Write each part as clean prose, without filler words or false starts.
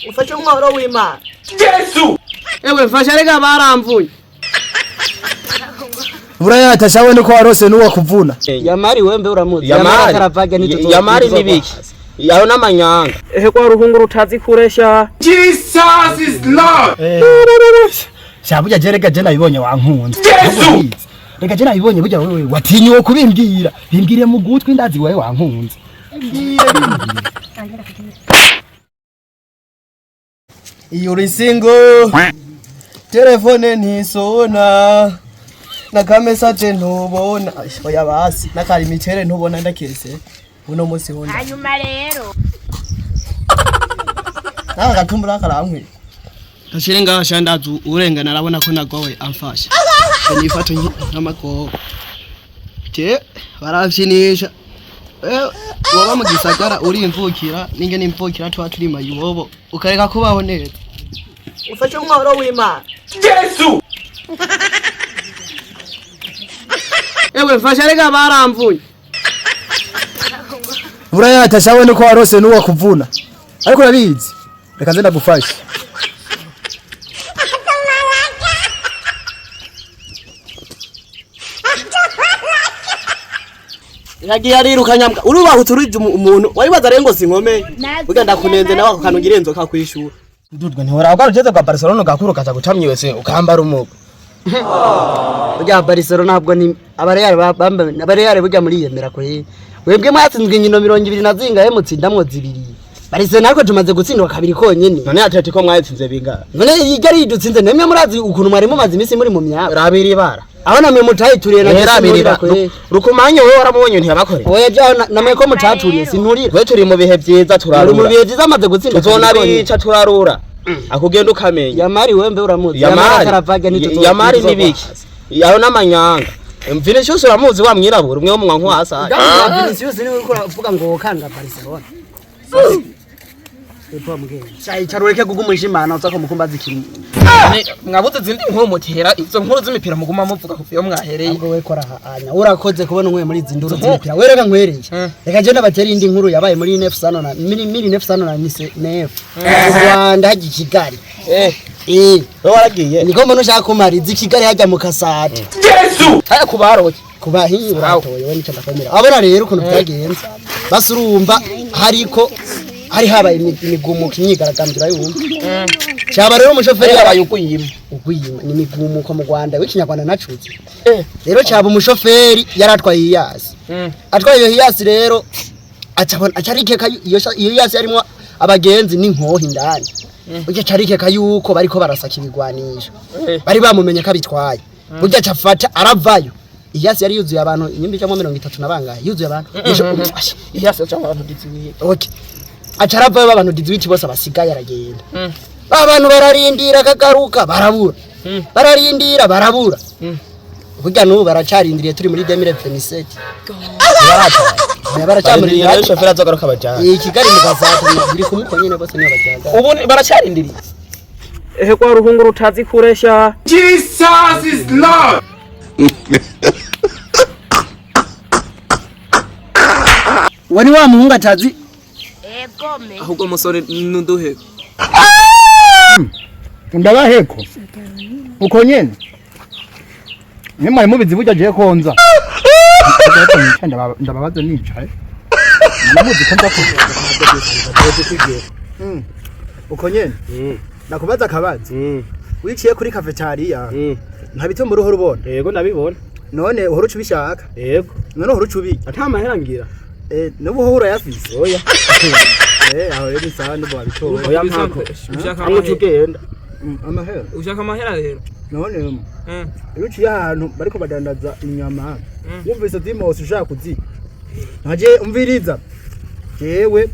Ufashe umworo w'Imana. Yesu! Ewe mfasha reka baramvuye. Buraya atashawe nuko warose nuwo kuvuna. Yamari wembe uramuzi. Yamari Karavage ntituzo. Yamari nibiki? Yaho n'amanyanga. Ehe kwa ruhungu rutazi kuresha. Jesus is Lord. Sha burya je rega je nabibonye wankunze. Yesu! Rega je nabibonye burya wewe watinyuwe kubimbwira. Bimbwiriye mu gutwi ndazi wewe wankunze. Iyo uri single telefone ntisona nakamesaje ntubona. Oya basi nakari micere ntubona ndakese uno munsi hunda. Hanyuma rero Naka gatumbura karankwe Tashire ngaho shandazu urengana arabona ko nagowe amfasha. Nifato nk'amagogo. Je baravyinisha. Woba mu gisagara uri imvukira ninge nimvukira tuba turi mayibobo ukareka kubaho neza. Ufashe umworo w'Imana. Yesu! Ewe mfasha reka baramvuye. Buraya atashawe nuko warose nuwo kuvuna. Ariko urabizi. Reka nze ndagufashe. Yagiye ariruka nyambwa urubaho uturije umuntu waribaza rero ngo sinkomeye burya ndakunenze nawe ako kantu ngira inzoka kwishura. Ndudwe ntihora ugara ugeze kwa Barcelona ugakura ukaza guca mwese ukambara umugo. Burya Barcelona ntabwo ni abareyari abareyari burya muriyemera kwe webwe mwatsinzwe inkino 20 na zingahe mutsindamwo zibiri. Barcelona ariko tumaze gutsindwa kabiri konyene. None Atletico mwayitsinze bingahe? None iryo ari idutsinze nemwe murazi ukuntu mwari mumaze iminsi muri mu myaka. Rabiri bara. Aho namwe mutayituriye na Rabiri bara. Rukumanya wewe waramubonye ntiyabakoreye. Oya jaho namwe ko mutaturiye sinturira. Twe turi mu bihe vyiza Muri mu turarura. bihe vyiza amaze gutsinda kabiri konyene. Tuzonabica turarura. Akugenda ukamenya. Yamari wembe uramuzi. Yamari Karavage ntituzo. Yamari nibiki? Yaho n'amanyanga. Vinicius uramuzi wa mwirabura umwe wo mu nkanku hasa. Vinicius niwe uriko uravuga ngo wokanga Barcelona. Epo mugeni. Shayicara ureke kugumisha imana uza kumukumbaza ikintu. Mwabuze izindi nkuru mutera izo nkuru z'imipira muguma muvuga kuva iyo mwahereye. Ahubwo we kora anya urakoze kubona umwe muri izi nduru z'imipira. We reka nkwereye. Reka je ndabatera indi nkuru yabaye muri NF Sano na muri NF Sano na Nise NF. Mu Rwanda hajya i Kigali. Eh, Eh, wewe waragiye. niko mbona ushaka kumara izi Kigali hajya mu Kasata. Yesu! Haya kubaroke. Kuba hiyi uratoye we nico ndakwemera. Abona rero ukuntu byagenze. Basi urumva hariko hari habaye imigumuko imyigaragambyo urayumva. Cyaba rero umushoferi yabaye ukuyima. Ugwima ni imigumuko mu Rwanda w'ikinyarwanda nacuze. Rero cyaba umushoferi yaratwaye iyasi. Atwaye iyo hiyasi rero acabona acarikeka iyo hiyasi yarimo abagenzi n'inkoho indani. Burya acarikeka yuko bariko barasaka ibigwanisho. Bari bamumenye ko abitwaye. Burya acafata aravayo. Iyasi yari yuzuye abantu inyumba ijamwo 30 na bangahe yuzuye abantu. Iyasi cyangwa abantu diziwiye. Okay. Acaravayo abantu diziwiti bose abasigaye aragenda. Abantu bararindira akagaruka barabura. Bararindira barabura. Burya n'ubu baracarindiriye turi muri 2027. Bararindiriye Baracarindiriye. shoferi azogaruka bajana. Iyi Kigali mu Gatsata biri kumuko nyene bose niyo bajyaga. Ubu baracarindiriye. Ehe kwa ruhungu rutazi kuresha. Jesus is Lord. Wani wa muhungu atazi egome Ahubwo musore nunduhe. Ndabaheko. Uko nyene. Nimwe mubizi burya je konza. Ndababaza nicaye. Namuzi ko nza Uko nyene. Nakubaza akabazo. Wiciye kuri cafetaria. Nta bitumbura uhora ubona. Yego ndabibona. None uhora uca ubishaka. Yego. None uhora uca ubirya. Ata mahera ngira. N'ubu uhora uyafise. Oya. Aho rero ni sawa n'ubu wabitoye. Oya mpako. Ushaka Amwe tugenda. Amahera. Ushaka amahera rero. None iyo uciye ahantu bariko badandaza inyama wumvise zimose ushaka kuzirya nkaje umviriza jewe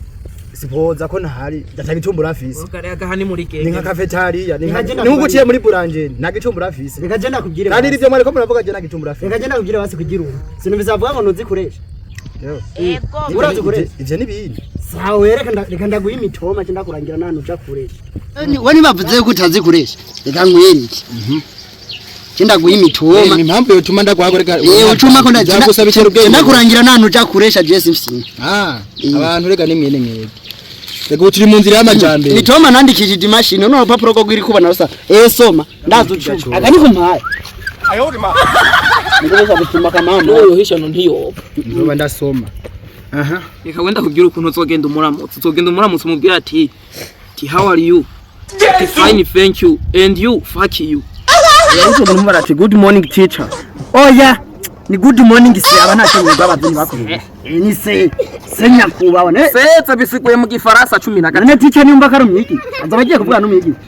sipoza ko ntahari ndata gitumbura afise Ukareka gahani muri ni genge. nka cafetaria ni Reka je nka ni nkuko uciye ndakubwire. muri burangeri nta gitumbura afise Reka je ndakubwire. kandi ivyo mwariko muravuga je nta gitumbura afise Reka je ndakubwire basi kugira ubu. Sinumvise avuga ngo ntuzikoresha. Yewe. egome Urazi kuresha? Ivyo ni ibindi Sawa reka ndaguha imitoma cyo ndakurangira nta uja kuresha. We nibavuze ko utazi kuresha. Reka nkwereke. Cyo ndaguha imitoma. Impamvu yotuma ndaguhago reka Ucuma ko ndagusaba ikintu ubwenge ndakurangira nta uja kuresha je simfise. Ah, abantu rega ni mwene mwebwe. Reka ubu turi mu nzira y'amajambere. Mitoma nandikishije imashini none urupapuro rwo gwiri kubona rusa. Soma ndazi ucuma. Aka niko mpaye. Nigomba gusoma kamama. N'uyu hishano ntiyopfa. Nzoba ndasoma. Aha. Reka wenda kubwira ukuntu uzogenda umuramutse. Uzogenda umuramutse umubwira ati how are you? Ati fine, thank you, and you, fuck you. Uzogenda umubwira ati good morning teacher. Oya. Ni good morning se aba ntacyo mwuga abavyeyi bakoreye. Ni se se nyakubahwa ne. Setse bisiguye mu gifaransa 13. None teacher nimba kari umwigisha. Azaba agiye kuvuga n'umwigisha.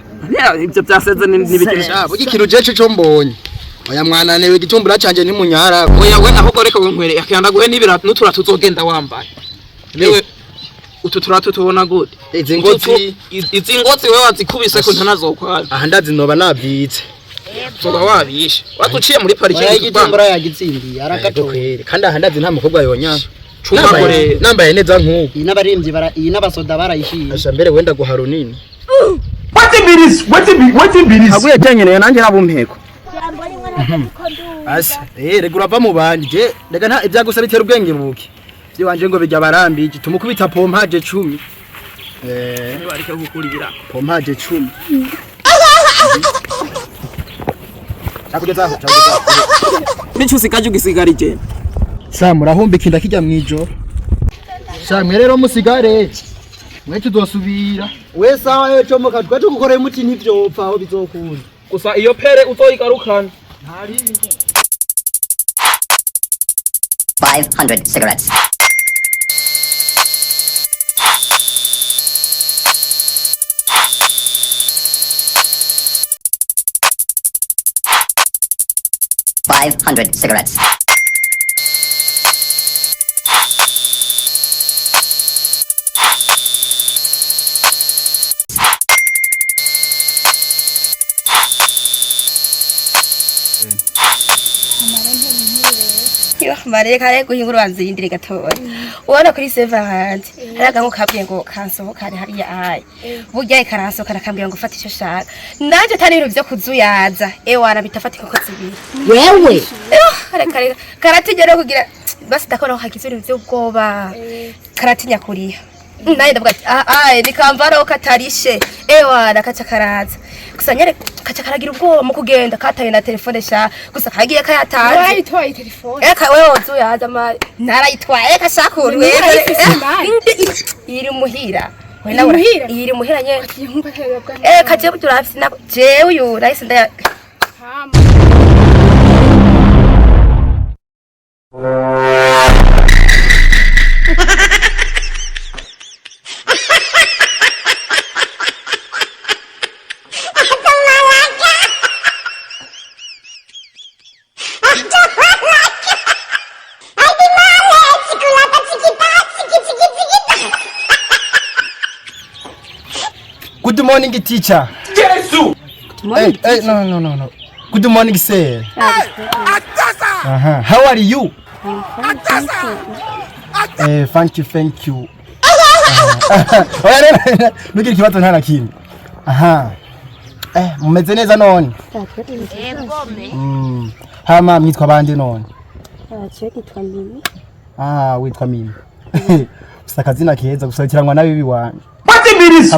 Ibyo byaseze n'ibikiri. Burya ikintu jeje cyo mbonye. Oya mwana newe igitumbura canje ni munyara. Oya we ahubwo reka winkwere akanda guhe n'ibirato n'uturato uzogenda wambaye. Wewe utu turato tubona gute? Izi ngozi Izi ngozi wewe wazikubise ko ntanazokwaza. Aha ndazi noba navyitse. Uzoba wabishe. Watuciye muri Oya parike igitumbura yagitsindiye Aragato arakatoye. kandi aha ndazi nta mukobwa yonya. Cumagore. Nambaye neza nk'ubu. Iyi n'abaremvyi bara iyi n'abasoda barayishiye. Asha mbere wenda guha runini. Haguye cyenyeneye nanjye nabumpeko. Asa, rega urava mu bandi je, rega nta ibyagusa bitera ubwenge buke. Vyiwanje ngo bijya barambije, tumukubita pompaje 10. Bareke kukurira. Pompaje 10. Chakugezaho, chakugezaho. Nico usikaje ugisigara ije. Sa murahumbika inda kijya mwijoro. Sa mwe rero musigare. Mwe tuzosubira. We sawa yo comoka twa tugukoreye umuti ntivyopfa aho bizokunda. Gusa iyo pere uzoyigarukana. 500 cigarettes. 500 cigarettes. Mariye kare guhingura ubanza yindire gatoya. Ubona kuri seva hanze hari agango kabwiye ngo kansohokane hariya ahaye burya karansohokana akambwira ngo fata icyo ushaka nanjye atari ibintu byo kuzuyaza ewana bitafata inkoko zibiri. Wewe Reka reka karatinya rero kugira basi ndakora ko hagize ibintu by'ubwoba karatinya kuriha naye ndavuga ati ah ah nikambara katarishe ewana kaca karaza gusa nyene kaca karagira ubwoba mu kugenda kataye na telefone sha gusa kagiye kayatanze. Warayitwaye telefone? Eka wewe uzuyaza mari narayitwaye eka shakuru. Narayifise mari. Iri muhira. We Iri nawe muhira? Iri muhira nyene. Atiye nkumva akayabwa. Eka jewe turafise nako jewe uyu nahise ndaya. Hama. Good morning teacher. Jesus. Hey, hey, no no no no. Good morning sir. Aha. How are you? Thank you, thank you. Oya no, nugira ikibazo nta na kimwe. Aha. Mumeze neza none? Egome. Hama mwitwa bande none? Nitwa Mimi. Ah, witwa Mimi. Gusa akazina keza gusa kirangwa nabibi wanje.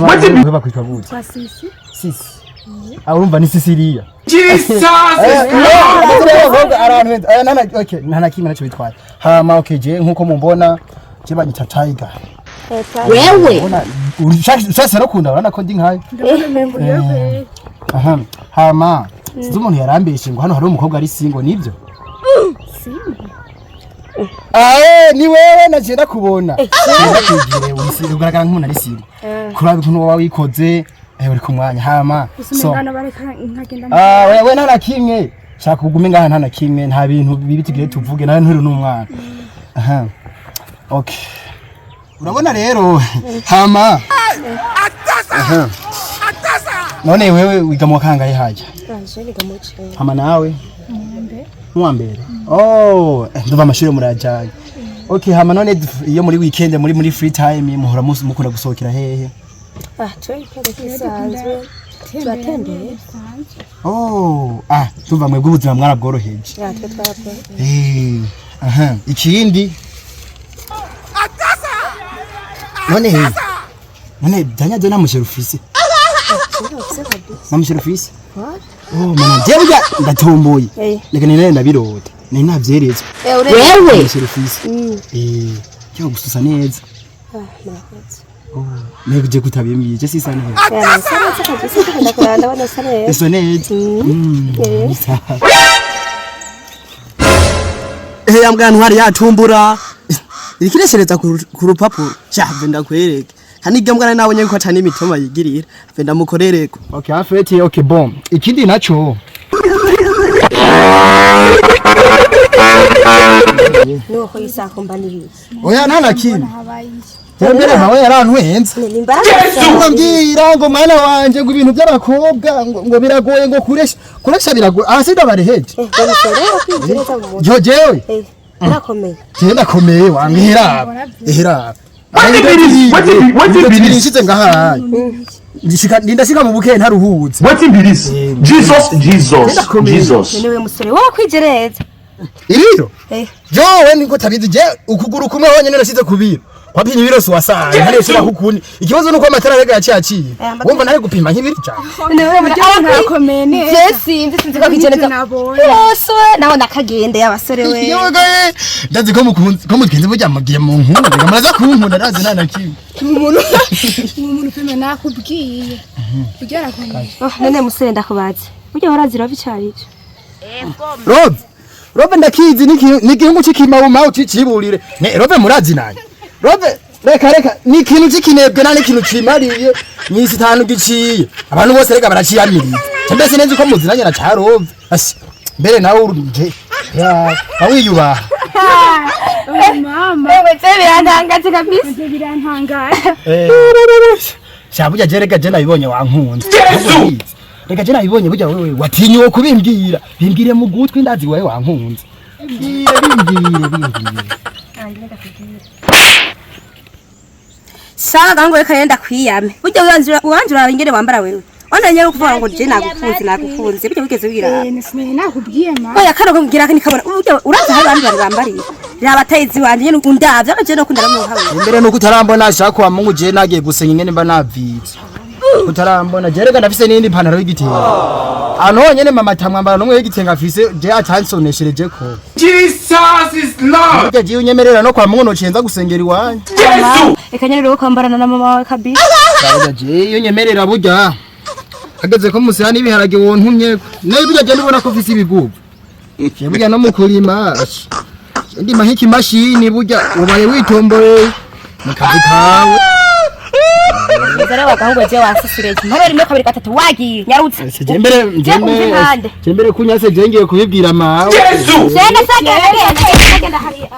What be bakwitwa gute? Kwa sisi. Sisi. Ah, urumva ni Sicilia. Jesus is Lord. Arantu nana okay, nana kimwe naco bitwaye. Hama okay je nkuko mumbona je banyita Tiger. Wewe Ubona ushaka no kunda urabona ko ndi nkayo. Ndabona membo yewe. Aha. Hama sinzi umuntu yarambeshe ngo hano hari umukobwa ari single nibyo? Single. Ae ni wewe naje ndakubona. Ndakubwire uri ugaragara nk'umuntu ari single. Kuraba ukuntu waba wikoze uri ku mwanya hama. Gusa umwana bareka nkagenda. Ah wewe nta na kimwe. Shaka ugume ngaha nta na kimwe nta bintu bibi tugire tuvuge nawe nturi n'umwana. Aha. Okay. Urabona rero hama. Aha. None wewe wiga mu kangahe haja? Hama nawe? Mu mbere. Oh, ndumva amashuri murajanye. Okay, hama none iyo muri weekend muri free time muhora mukunda gusohokera hehe? Ah, twe kisanzwe turatembeye. Oh, ah, ndumva mwebwe ubuzima mwarabworoheje. Ya twe twarabworoheje. Aha, ikindi. None he? None byanyaje nta mushere ufise? Nta mushere ufise? Oh mana, je burya ndatomboye. Reka nene ndabirota. Nari navyeretswe. Wewe. Nta mushere ufise. Cyo gususa neza. Oh, nego je kutabimbwiye, je sisa neza. Isa neza. Sawa. Ehe ya mbwa ntwari yatumbura. Ikireshereza ku rupapuro. Sha ndakwereke. Kandi iryo mbwa nabonye ko atani imitoma yigirira. Ndamukorereko. Okay, afeti, okay, bon. Ikindi naco. Nuko isakumba nibiki. Oya nta na kimwe. Habaye iki? Mbere mawe yarantwenze. Ni imbaraga. Mbwira ngo mwana wanje ngo ibintu by'abakobwa ngo biragoye ngo kuresha kuresha biragoye. Ah sida bareheje. Jo jewe. Urakomeye. Je ndakomeye wangihera. Ehera. What Nishize ngaha. Ndishika ndashika mu buke ntaruhutse. What be this? Jesus, Jesus, Jesus. None we musore wowe kwigereza. Iriro? Jowe niko tabizi je ukuguru kumwe honyene nashize kubiro. Wapimye ibiro si wasaye ntareshera kukuni. Ikibazo nuko amatara rega yaciye. Wumva nari gupima nk'ibiri cyane. Ntakomeye neza. Je sinzi ko kwigereza. Nabonye. Yose naho nakagende y'abasore we. Yoga ye. Ndazi ko mukunzi ko mutwenze burya mugiye mu nkunda. Rega muraza kunkunda ndazi nta na kimwe. Umuntu pema nakubwiye. Burya arakomeye. Oh, none musore ndakubaze. Burya warazira bicarije. Rob. Rob ndakizi ni igihugu c'ikimawumawu ciciburire. Ne Rob murazi nanye. Rob reka reka ni ikintu c'ikinebwe nta n'ikintu cimariye. Mwisi itanu giciye. Abantu bose rega baraciyamiriza. Mbese nzi ko muzinanye na ca Rob. Asi mbere nawe uruje. Ya, awiyubaha. Mama. Ewe je birantangaje kabisa. Ibyo birantangaje. Sha burya je rega je nabibonye wankunze. Rega je nabibonye burya wewe watinyuwe kubimbwira. Bimbwire mu gutwi ndazi wewe wankunze. Bimbwire bimbwire bimbwire. Saga ngo reka yenda kwiyame. Burya uwanzura ingene wambara wewe. Ona nyero kuvuga ngo je nagukunze nagukunze burya wigeze wiraba. Sinari nakubwiye ma. Oya kano kumbwira ko nikabona burya uraza hari abandi bantu bambariye. Raba tayizi wanje nyene undavye akaje no kundara mu hawe. Imbere nuko utarambona shaka wa Mungu je nagiye gusenga ingene mba navitse. Utarambona je rega ndafise n'indi pantaro y'igitenge. Ano honyene mama tamwambara n'umwe w'igitenge afise je atansoneshereje ko. Jesus is Lord. Burya je unyemerera no kwa Mungu nocenza gusengera iwanyu. Reka nyene rero kwambarana na mama wawe kabisa. Burya je iyo nyemerera burya. Hageze ko musana n'ibiharage wontumye. Nayo burya je ndubona ko ufise ibigubu. Je burya no mu kurima. Ndima nk'ikimashini burya ubaye witomboye mu kazi kawe. Zare wagahungu je wasisureje. Mpore rimwe kabiri gatatu wagiye nyarutse. Jembere jembere kunyase je ngiye kubibwira mawe. Genda sagenda genda hariya.